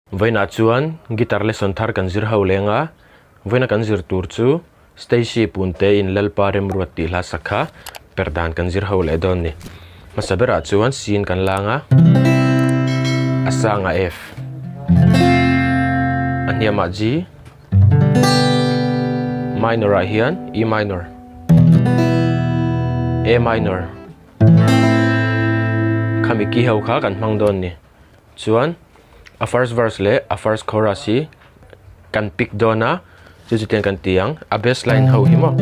Vawiinah chuan guitar lesson thar kan zir ho leng a, vawiina kan zir tur chu Stacy Punte in Lalpa Remruat tih hla sak kha per dan kan zir ho leh dawn ni. Hmasa berah chuan C in kan lang a, a sangah F, a hniamah G, minor ah hian E minor, A minor, khami key ho kha kan hmang dawn ni. Chuan a first verse leh a first chorus hi kan pick dawn a, chu chu tiang kan ti ang. A bass line ho hi maw,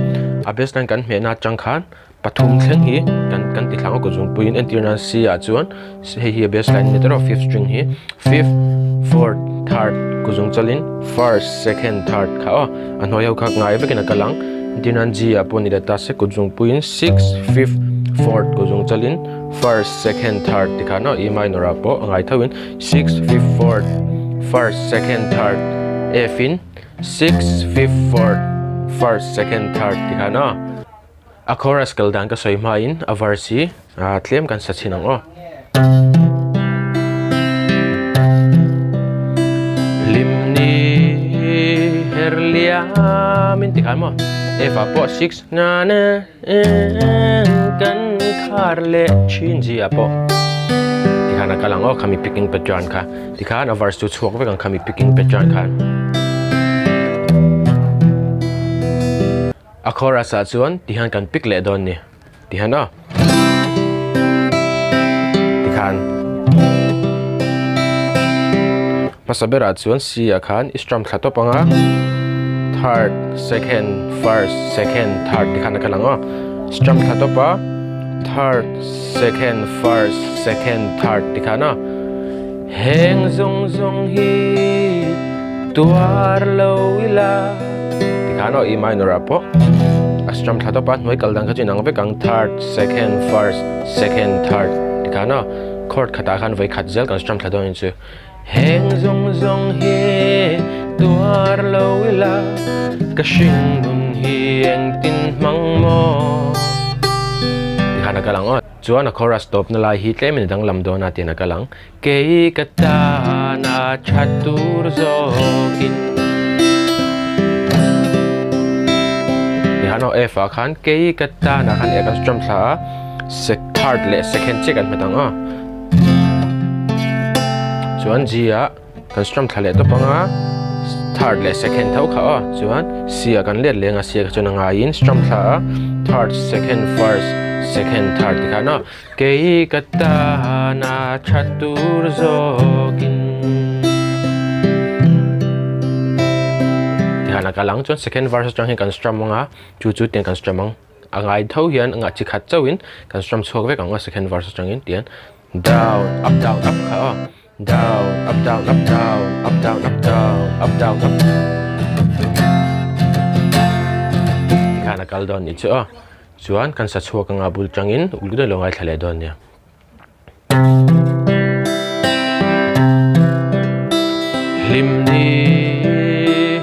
a bass line kan hmehna atang khan pathum thleng hi kan kan ti thlang a kut zungpuiin entir nan C ah chuan hei hi a bass line a ni tawh a fifth string hi fifth, fourth, third kut zung chalin first, second, third kha aw a hnuai ho kha ngai vekin a kal ang. Entir nan G ah pawh ni leh ta se kut zungpuiin sixth, fifth, fourth kut zung chalin. First, second, third ti khan aw E minor ah pawh a ngai tho in sixth, fifth, fourth, first, second, third, F in sixth, fifth, fourth, first, second, third ti khan aw. A chorus kal dan ka sawi hma in a verse hi ah tlem kan sa chhin ang aw. Hlim ni her liam in ti khan maw F ah pawh six na na. Kan khar leh thin zia pawh tikhan a kal ang aw khami picking pattern kha tikhan a verse chu chhuak vek ang khami picking pattern khan a chorus ah chuan tihian kan pick leh dawn ni tihian aw tikhan hmasa berah chuan C ah khan i strum thla tawp ang a third second first second third ti khan a kal ang aw strum thla tawp a third second first second third ti khan a heng zawng zawng hi tuar lo ila ti khan aw E minor ah pawh a strum thla tawp a hnuai kal dan kha chu inang vek ang third second first second third ti khan aw chord khatah khan vawi khat zel kan strum thla dawn chu. Heng zawng zawng hi tuar lo ila ka hring nun hi engtin hmang maw? Tikhan a kal ang aw. Chuan a chorus tawpna lai hi tlemin a danglam dawn a tiin a kal ang. Kei ka tan a tha tur zawkin. Tikhan aw F ah khan kei ka tan ah khan e kan strum thla a, third leh second chiah kan hmet ang aw. Chuan G ah kan strum thla leh tawp anga third leh second tho kha aw chuan C ah kan let leh anga C ah kha chuan a ngaiin strum thla a third second first second third ti khan aw kei ka tan a tha tur zawkin ti khan a kal ang chuan second verse atang hian kan strum anga chu chu tiang kan strum ang. A ngai tho hian a ngah chi khat chauhin kan strum chhuak vek ang a second verse atangin tian down up down up kha aw down up down up down up down up down up down up tikhan a kal dawn nih chu aw chuan kan sa chhuak anga bul tangin uluk deuh lo ngaithla leh dawn nia. Hlim ni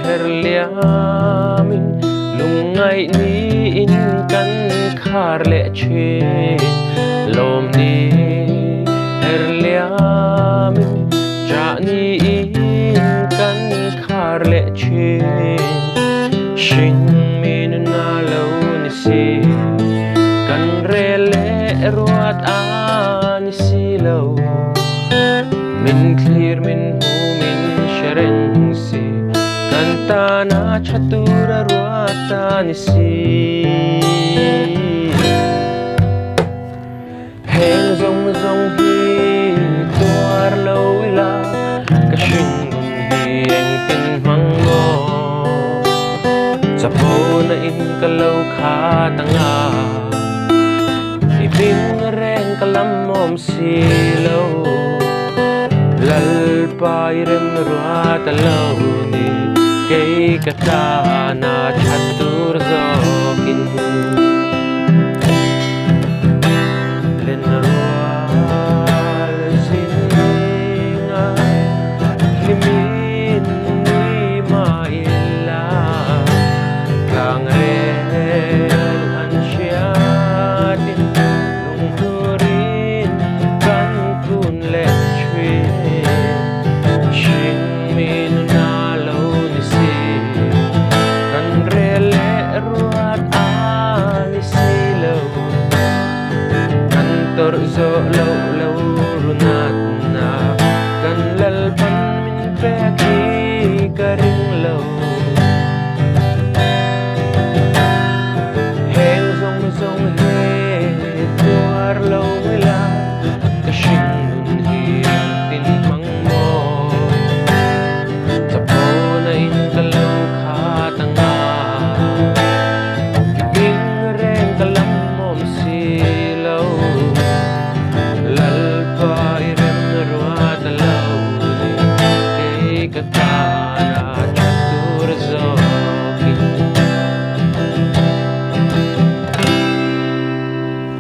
her liamin lungngaih niin kan khar leh thin. Lawm ni her liamin chah niin kan khar leh thin. Hring mi nuna lo ni si kan rel leh ruat a ni si lo. Min thlir min hmu min hre reng si kan tana tha tur a ruat a ni si. Heng zawng zawng hi tuar lo ila ka hring nun hi engtin hmang maw? Chapo na in ka lo khat anga i hming reng ka lam awm si lo. Lalpa i remruat a lo ni kei ka tana that tur zawkin.